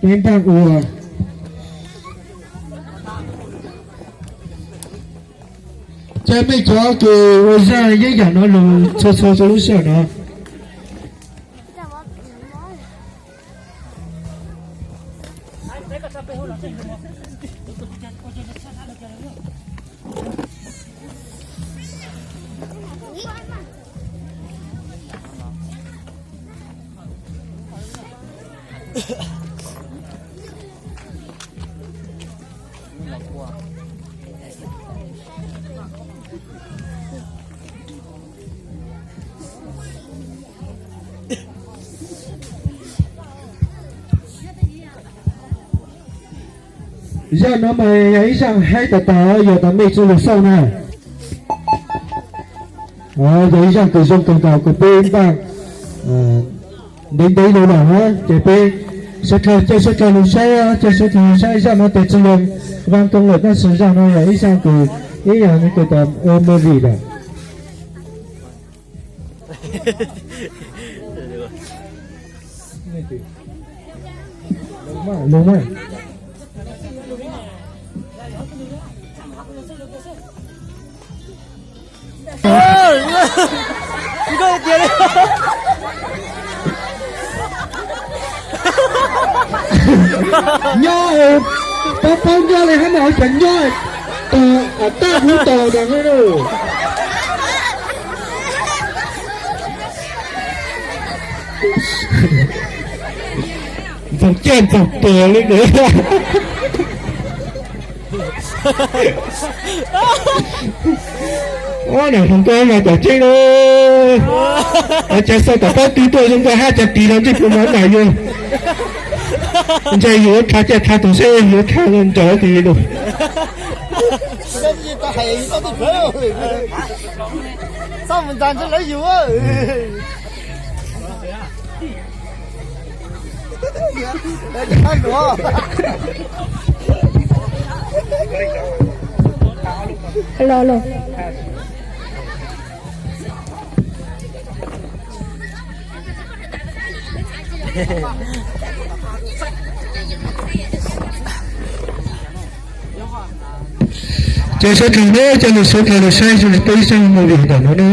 Peb npaj ua, ces mej cov kws ua zaj yeeb yam no lug txhua txhua rau lub sij hawm no. Zaj no mas yog ib zaj haib tag tag, yog tas mej tsi lug xauj na. Yog ib zaj kws zoo kawg nkaus kws peb npaj ntev ntev lug lawm na, ces peb suav dlawg, caw suav dlawg lug saib, caw suav dlawg lug saib zaj no tes tsi yog Vaj Kooj lawm, tab sis zaj no yog ib zaj kws ib yam kws tas ua movie lawm. Nyob, paub paub nyob li hab mas ua cas nyob, tab hub tos tas. Ntxoog caj ntxoog tuag li ntawd. Ob, nam hluas nkauj mas tom tseeb lauj. Cas xauj tom pob tw tuaj zoo nkauj hab cas tis los ntsej puas mov mam yug. Ntshe yus ua dha caj dha tug seb yus ua dha nraug tis li lug. Ces suav dlawg na, coj lug suav dlawg lug saib zoo li peb zaj movie ntawm no na.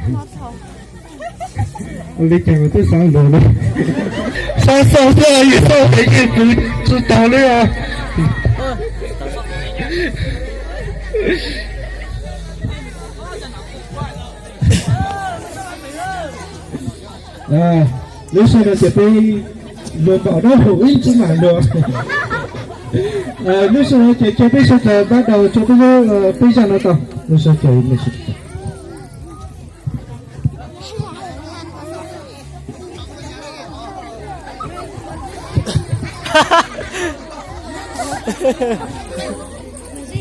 Ua li cas mas twb xav luag no. Xav xaus xwb, yus xaus ces yeej pw tsi taus li os. Lub sij hawm no ces peb luag npaum no hum ib tsib mam luag. Lub sij hawm no ces cia peb sawv daws pab daus rua peb, peb zaj no tau. Lub sij hawm ces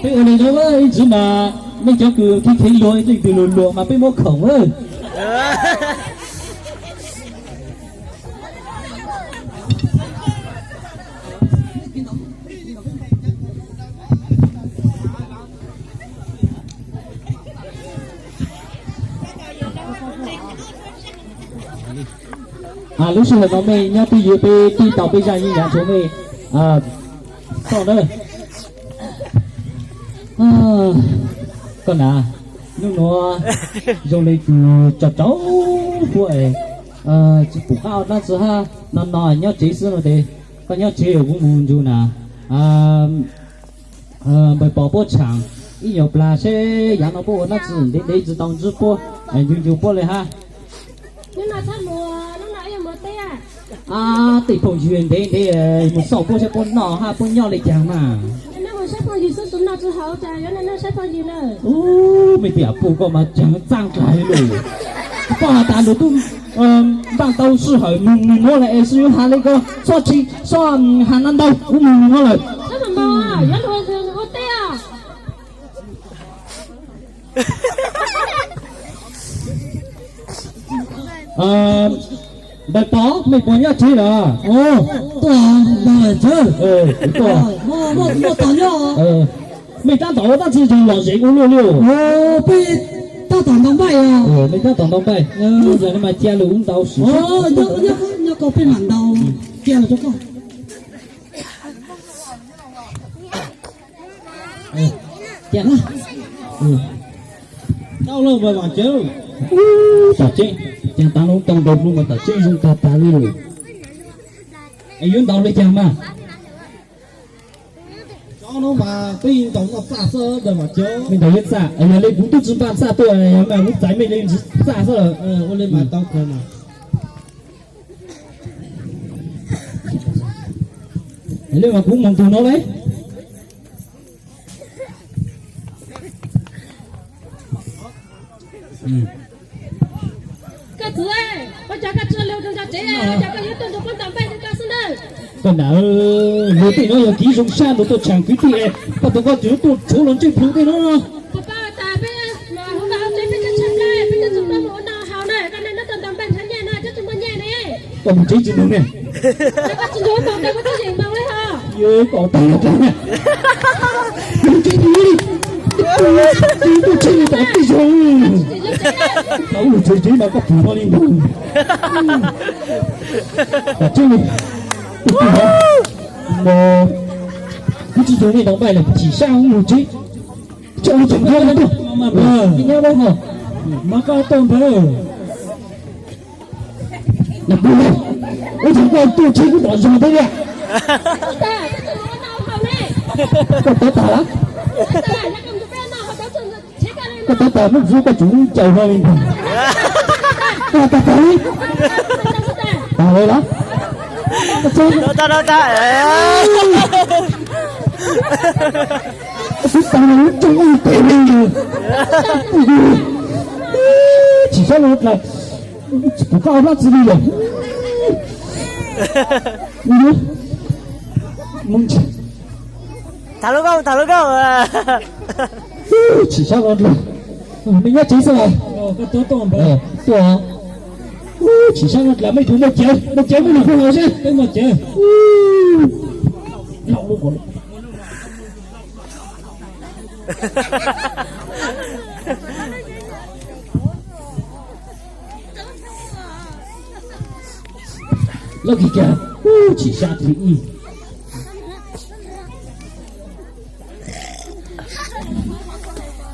peb ua li no ib tsib mas mej cov kws kheev kheev luag, leej twg luag luag mas peb muab khoom lawm. Lub sij hawm no mej nyob twj ywm, peb tij tau peb zaj yeeb yam rua mej xauj na. Koj na, nub nuav zoo le kws tsaug tsaug huab es tsi pum qab ua dlaab tsi hab, no no nyob tsev xwb no tes koj nyob tsev kuv mus nrug na. Npawg Pov puab tshaam ib nyuag plag seb yav no puab ua dlaab tsi ntev ntev tsi tau ntsib puab, ncu ncu puab le hab. Tej phooj ywg ntev ntev mus xauj puab seb puab noj hab puab nyob le caag mas. Ub, mej tiam pum koj mas caag txaaj dlaag lug. Puab has tas lug tub Npaj tau sij hawm mus mus muab lawm es sib yuav has li ko, txhob tsis txhob has no ntau, kuv mus mus muab lawm. Ntawm tod mej puas nyob tsev lawm? Tuaj ntag tsawg. Tuaj, muaj tos nyob. Mej tab tom ua dab tsi zoo lom zem ua luaj li? Peb tab tom ntaus npaij. Mej tab tom ntaus npaij. Lub zos no mas cia lwm ub ntaus sim. Nyob koj peb mam ntaus cia lwm rau koj. Tau lauj, mas vam cawv. Tom tseeb, cas tav no tau ntaus hlo mas tom tseeb zoo tag tag li. Es yuav ntaus li cas mas? Cov no mas peb yeej ntaus noj txaj xwb, ntaus mas cawv. Mej ntaus yeej txaj, yog li kuv twb tsis npaj txaj tuaj, yog mas kuv txais mej li txaj xwb. Ua li mas tau kawg mas. Li mas kuv mus tus no lauj. Koj txiv, ua cas koj tsis los nrog tsev, ua cas koj yuav tuaj nrog peb ntaus npaij li koj xwb na? Koj niam, luag tej no yog kev zoo sab nrog tuaj tshaam kwv tij, koj tus koj tseem tuaj tshuav los ntsej plhu tej no. Pab tas peb mus ua tsev peb coj tshaj plaws, peb coj tshaj plaws mus ua noj haus na, koj niam neb tuaj ntaus npaij nrhiav nyiaj na, coj tsis muaj nyiaj ne. Koj mus tsev tsis mus ne. Koj tsis nrog mus, koj tsis yeem mus li ho. Koj tag los tag. Mus tsev tsis mus li. Tus tuaj tsheb li tom tej zog. Tau mus tsev tsev mas koj pum no li ntag. Tom tseeb li. Kuv tsis nrog nej ntaus npaij lawm, chim sab mus tsev. Tseem nyob, nyob, nyob, nyob. Mas koj tuaj npawg. Ua tsaug koj tuaj tsheb kuv tom zog thiab tiag. Koj tawv tas lawm. Koj tawv tas muab kuv koj tsuas caws no li ntag. Koj tawv tas li. Tas lawm los? Kuv tas lawm, tsoo ib tes li. Chim sab los dlaws. Kuv koj ob lab txi li lawm. Tham lub koj, tham lub koj. Chim sab los dlaws. Nej nyob tsev xwb los? Tuaj. Chim sab los dlaws, mej tus muaj cawv, muaj cawv muaj lus koj los seb. Lawv kis cas, chim sab li ib.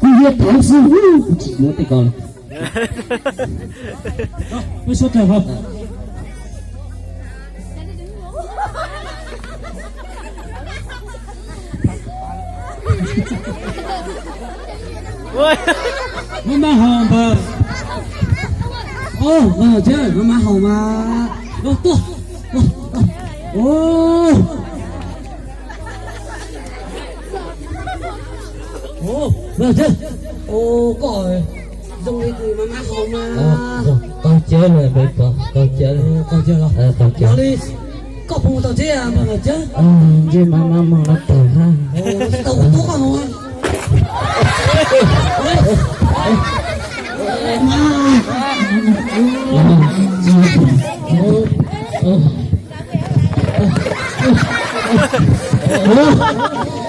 Kuv yuav thaum xwb, kuv tsis yuav tej ko li. Peb suav tawg hov. Maj maj haus npawg. Npawg Tsev, maj maj haus mas. Tuaj. Npawg Tsev, koj zoo li tus maj maj haus mas. Qaug cawv lawm, qaug cawv, qaug cawv los. Yog li koj puas mus tom tsev npawg Tsev? Ntsej maj maj mus no tag hab. Tau kuv tub koj mus.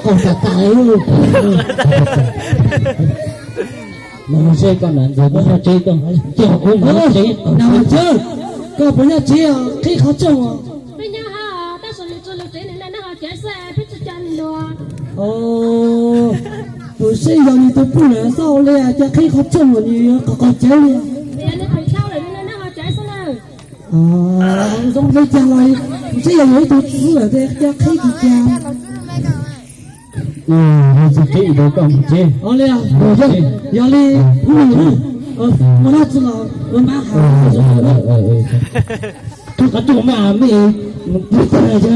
Qaug tas tas. Mus mus seb koj nam ntxawg puas nyob tsev, koj coj kuv mus nyob tsev. Nam ntxawg, koj puas nyob tsev os? Qhib qhov rooj os. Peb nyob hab, tab sis nws tsis lug tsev, nws naj nab ho tsev xwb, peb tsis coj nws lug. Tus seb yog nws tus phooj ywg xwb li cas qhib qhov rooj nws yuav qaug qaug cawv li. Yog nws tseem dhau lawm nws naj nab ho tsev xwb na. Zoo li cas los tus seb yog yog ib tug txwv lawm ces qhib tsis cas. Ua txuj kev ib tug koj mus tsev. Yog li, ua dab tsi los ua mab hais. Qhib qhov rooj mas mej mus pw tag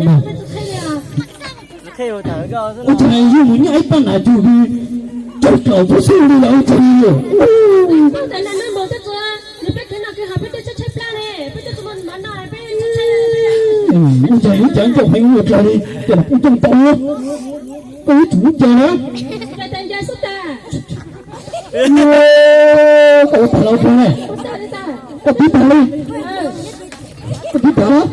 no. Ua cas yus mus nyob ib pab nam tug li. Tsaug tlaus txhua xwb li los ua tsaug li. Ua cas ib cov heev ua dlaag li, ces kuj coj tau ua, koj ib txwm ua cas na. Koj ua tag los tag ne, koj tib tag li, koj tib tag los.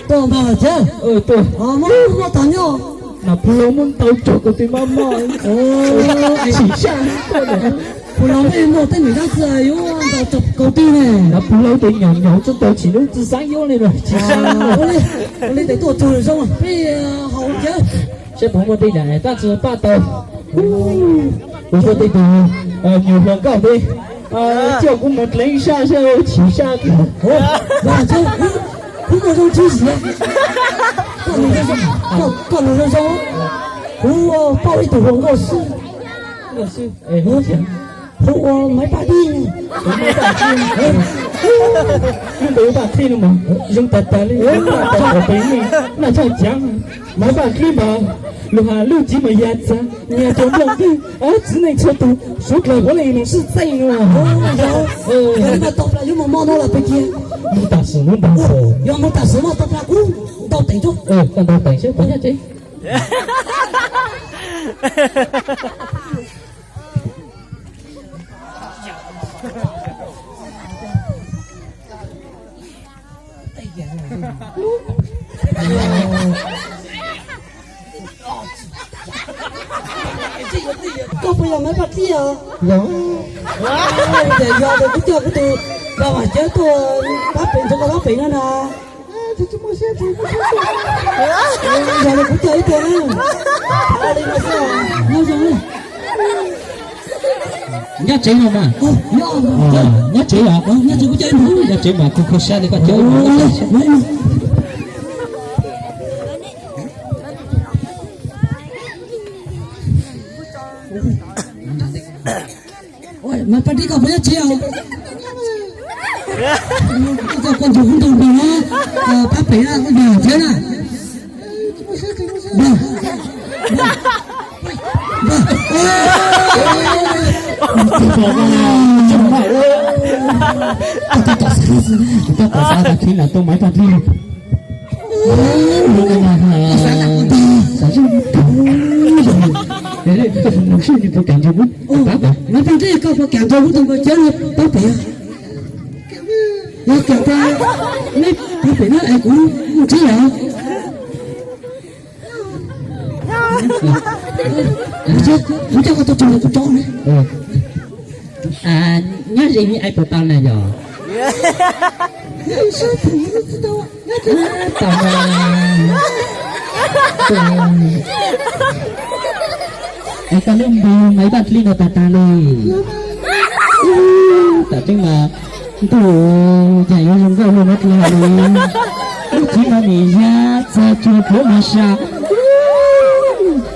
Tuaj npaj thiab, muaj tag nyob. Nam Phu Lau muab ntau tsaug kaus tij maj maj, tsis sab. Phu Lau muaj tej niam dab tsi yuav ntau tsaug kaus tij ne. Nam Phu Lau tes nyom nyom txog tau tsis lub txij xaab yuav li los tsis sab. Ua li tes tuaj tsaug zoo peb haus thiab. Saib puas muaj tej yam dab tsi pab tau. Kuv muaj tej tug nyuag hluas nkauj thiab, coj kuv mus dleev sab saib chim sab. Kuv muaj zoo tshwj xeeb, koj lus zoo zoo. Kuv paub ib tug hluas nkauj xwb, hu ua Maiv Paj Dib. Lub npe Paj Dib no mas zoo tag tag li, tau peb nej naj tshaj cav. Maiv Paj Dib mas lug has lub txiv mas yog txav, nyias rau nplooj nqis, txiv neej txhua tus suav dlawg huab leej nus sib txeej no. Yog li mas tau plas yuav mus mo no los pem kiag. Mus tam sim no ntag. Yog mus tam sim no tau plas kuv ntaus teem tso. Koj ntaus teem seb puas nyob tsev. Koj puas yog Maiv Paj Dib os? Yog. Ces yog tes kuv coj kuv tus npawg Vam Cawv tuaj pab pem, nrog koj pab pem no na. Yog li kuv coj ib tug na. Nyob zoo. Nyob tsev no mas. Nyob tsev os. Nyob tsev mas kuv kho siab li koj cov. Mas Paj Dib koj puas nyob tsev os? Koj nrug kuv nrug nrug no, pab pem na, koj nrug thiab na. Tus Maiv Paj Dib, Maiv Paj Dib, koj puas kam nrog kuv tus npawg Cawv no pab pem? Yog kam tas, neb pab pem na es kuv mus tsev lawm. Kuv coj koj tuaj txog kuv tso ne. Nyob ze me ai puas tau na yog? Tau. Es koj lub npe Maiv Paj Dib no tag tag li. Tam tseeb mas ntuj, yam yuav zoo nkauj luaj no dlhau li. Lub txiv no nim yaj txag cuag pluav mos sa,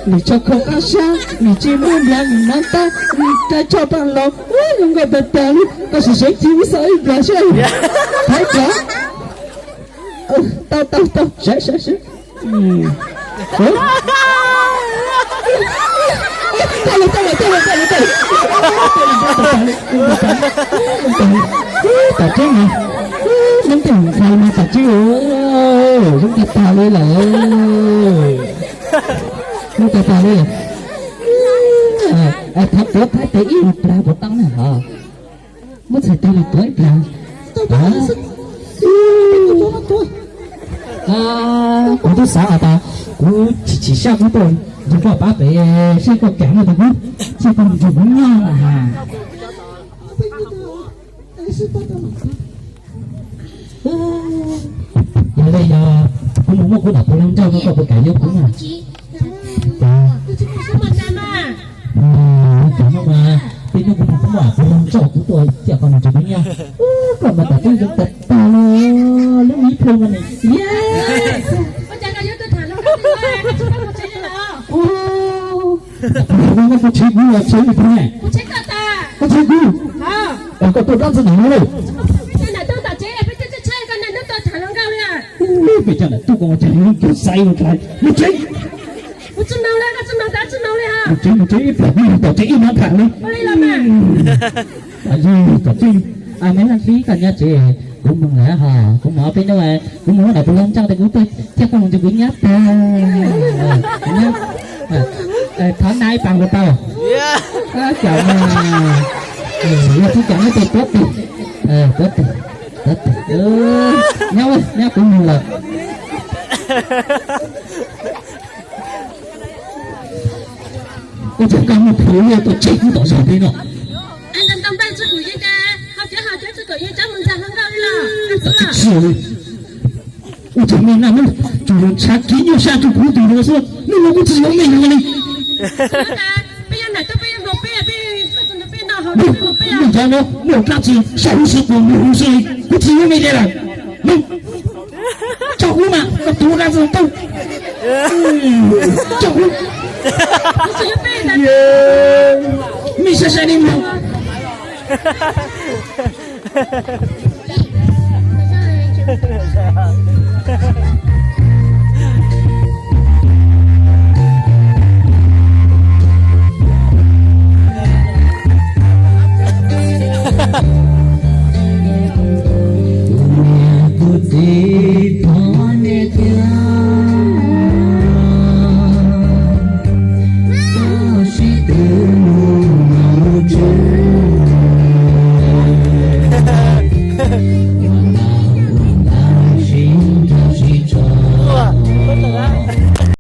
nim tsho khau qab sab, nim tsis muaj nplav nim nab tab, nim rais tsho paj los, zoo nkauj tag tag li. Koj sim seev ci ib xo ib nplas seb. Thaiv tsov. Tau tau tau, sawv sawv sawv. Tam tseeb mas, neeb tej ntxhais mas tam tseeb, zoo tag tag li lawm. Zoo tag tag li. Thaiv tuav thaiv tes ib plag puas tau na hos? Muab txhais tes los tuav ib plag. Kuv twb xav has tas kuv tsis tsim sab kuv tuaj nrog koj pab pem, seb koj kam no tes kuv, seb koj nrog kuv nyob na has. Yog li yog kuv mus muab kuv nam puav leej nrauj no koj puas kam yuav kuv na? Cov no mas, tej no kuv tus tub mas kuv zoo tso kuv tuaj thiaj qhov no tsis kuv nyiam. Koj mas tam tseeb zoo tag tag li, lub me ib plhaw mas nim, yes. Koj tsis kuv los tsheb li pheej, koj tsheb kuv, koj tuaj dab ntxwg nyoog lawm. Peb cov nam tub koj ua cas yuav xaiv ua ntawd, mus tsev. Kuv tsis mus li, koj tsis mus, koj tsis mus, koj tsis mus li ha. Mus tsev, mus tsev ib pliag, mus tom tsev ib hnub tham li. Ua li los mas. Kom tij, me Leej Hlib, koj nyob tsev, kuv mus lawm hos, kuv mus ob peb hnub, kuv mus ntawm kuv lub ntxeej tes kuv tuaj thiab koj mus ntsib kuv nyab tag. Thov nab ib pas nkaus tau. Cas mas, yog tsis cas nab tes tuab tis, tuab tis, tuab tis, nyab, nyab kuv mus lawm. Ua cas koj muaj plhus yuav tuaj tseg kuv tom zos li no? Ua cas me naj muab tsuas yog ntshav kiv nyuaj sab rau kuv tus no xwb, hnub no kuv tsis yuav me no li. Mus nrog no muaj dab tsi sab huv si puas mus huv si li, kuv tsis yuav me li lawm. Tso kuv mas, koj tus dab tsi tub. Tso kuv. Me sai sai li mus.